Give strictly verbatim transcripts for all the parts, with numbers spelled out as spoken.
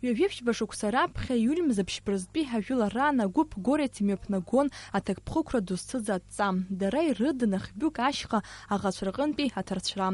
Ҩажәи ԥшьба шықәса раԥхьа иуль мза ԥшьба рзтәи ажәылараан агәыԥ Горец имҩаԥнагон аҭакԥхықәра ду зцыз адҵа. Дара ирыдын Ахьбҩык ашьха аӷацәа рҟынтәи аҭарцәра.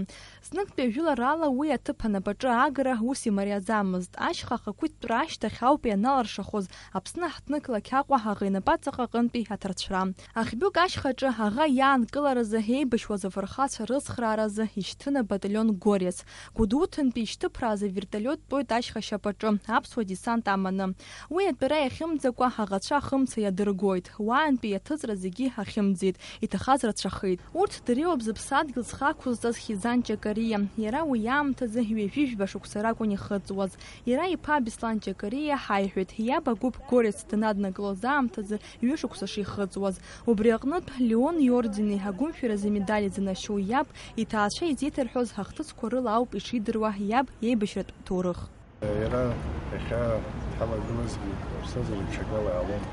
Зныктәи ажәыларала уи аҭыԥ анапаҿы агра ус имариаӡамызт. Ашьха ахақәиҭтәра ашьҭахь ауп ианалыршахоз Аԥсны аҳҭнықалақь Аҟәа аӷа инапаҵаҟа аҟынтәи аҭарцәра. Ахьбҩык ашьхаҿы аӷа иаанкыларазы, еибашьуаз афырхацәа рыцхрааразы ишьҭын абаталион Горец. Гәдоуҭантәи ишьҭыԥрааз аверталиот тәоит ашьха ашьапаҿы, аԥсуа десант аманы. Уи атәара иахьымӡакәа, аӷацәа ахымца иадыргоит. Уаантәи аҭыҵра зегьы ахьымӡеит, иҭахаз рацәахеит. Урҭ дыриоуп зыԥсадгьыл зхы ақәызҵаз Хизан Ҷакариа. Иара уи аамҭазы ҩажәи жәба шықәса ракәын ихыҵуаз. Иара иԥа Беслан Ҷакариа ҳаиҳәеит, иаб агәыԥ Горец данаднакылоз аамҭазы ҩышықәса шихыҵуаз. Убри аҟнытә, Леон иордени агәымшәаразы медали занашьоу иаб, иҭаацәа изеиҭарҳәоз ҳахҭысқәа рыла ауп ишидыруа иаб иеибашьратә ҭоурых. Иара иахьа дҳалагылазгьы аԥсҭазаара ҽакала иаалон.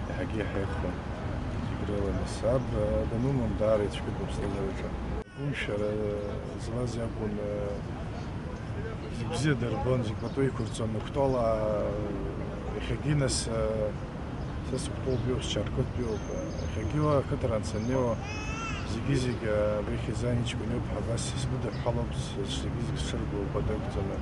Иаҳагьы иаҳа ирхон. Зегь рыла нас. Аб данумам, даара ицәгьоуп аԥсҭазаараҿы. Агәымшәара злаз иакәын, зегь бзиа дырбон, зегь пату иқәырҵон. Нықәтәала иахьагьы нас, са сыхәҭоубиоуп, счарқыҭтәиоуп. Иахьагьы уа ақыҭаран саннеиуа, зегьы-зегь абри Хизан иҷкәын иоуп, абас исгәыдыҳәҳәалоуп, зегьы-зегь сҽырбо пату иқәҵаны,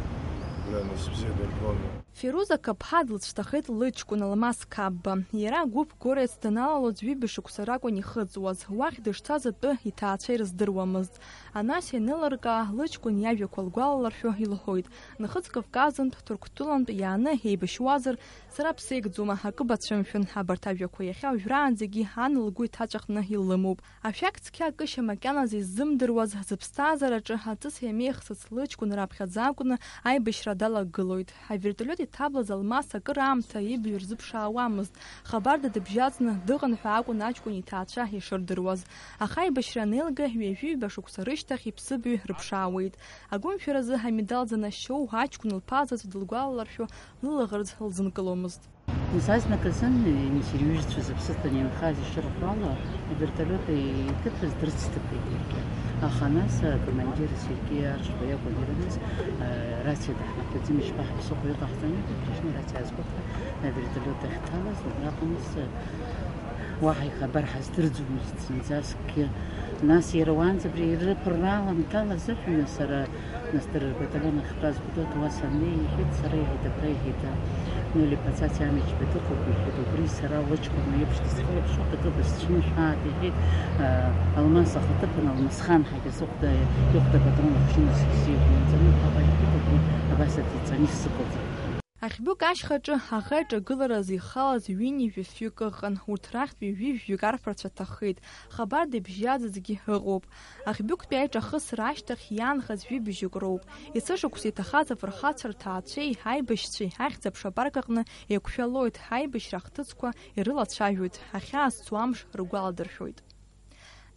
абра нас бзиа дырбон. Феруза Қаԥҳа длыцәҭахеит лыҷкәын Алмас Қапба. Иара агәыԥ Горец даналалоз ҩажәи жәба шықәса ракәын ихыҵуаз. Уахь дышцаз атәы иҭаацәа ирыздыруамызт. Анас ианылыркаа, лыҷкәын иажәақәа лгәалалыршәо илҳәоит, Нахыҵ Кавказынтә, Ҭырқәтәылантә иааны еибашьуазар, сара бсеигӡома, акы бацәымшәан. Абарҭ ажәақәа иахьа уажәраанӡагьы ан лгәы иҭаҵәахны илымоуп. Ашәақь цқьа акышьа макьаназы иззымдыруаз, зыԥсҭазаараҿы аҵыс иамеихсыц лыҷкәын раԥхьаӡа акәны аибашьра далагылоит. Авертолиот иҭаблыз Алмас акыр аамҭа ибаҩ рзыԥшаауамызт. Хабарда дыбжьаӡны дыҟан ҳәа акәын аҷкәын иҭаацәа ишырдыруаз. Аха аибашьра анеилга, ҩажәи жәба шықәса рышьҭахь иԥсыбаҩ рыԥшаауеит. Агәымшәаразы амедал занашьоу аҷкәын лԥа заҵә дылгәалалыршәо лылаӷырӡ лзынкыломызт. Нас азнык азын исырҩыжьцәа зыԥсы ҭаны инхаз ишырҳәо ала, авертолиот иҭыԥыз дрыцҭыԥеит иаргьы. Аха нас акомандир Сергеи Аршба иакәын иара нас, а, рациа даҳнарԥаӡом, ишԥаҳаԥсыхәо иҟаҳҵон, иҳәеит, ишны арациа аазгәахәт, авертолиот ахьҭалаз, убраҟа нас, а, уаҳа ихабар ҳаздырӡомызт зынӡаскгьы. Нас иара уаанӡа абри ирыԥырраала анҭала азыҳәан сара Нас дара рбаталион ахьтәаз Гәдоуҭа уа саннеи, иҳәеит, сара, иҳәеит, абра, иҳәеит, Нели Пацаци амчқәа дыҟоуп, иҳәеит, убри сара лыҷкәын еиԥш дысхылаԥшуа, акы бысцәымшәааит, иҳәеит, а, Алмас ахаҭыԥан Алмасхан ҳәа изыхәда, ихәда патрон ахшьын сзиҳәон, ҵаны ҳәа иҳәеит, убри абас аҵаҵаны исзыҟаҵеит. Ахьбҩык ашьхаҿы аӷа иҿагыларазы ихалаз ҩынҩажәа фҩык ыҟан, урҭ рахьтә ҩажәи жәаҩык арԥарцәа ҭаххеит, хабарда ибжьаӡызгьы ыҟоуп. Ахьбҩыктәи аиҿахысра ашьҭахь иаанхаз жәибжьык роуп. Есышықәса иҭахаз афырхацәа рҭаацәеи аибашьцәеи ахьӡ-аԥша апарк аҟны еиқәшәалоит, аибашьра ахҭысқәа ирылацәажәоит, ахьаа зцу амш ргәаладыршәоит.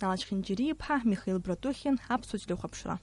Налач Хинџьариа-иԥҳа, Михаил Братухин, Аԥсуа телехәаԥшра.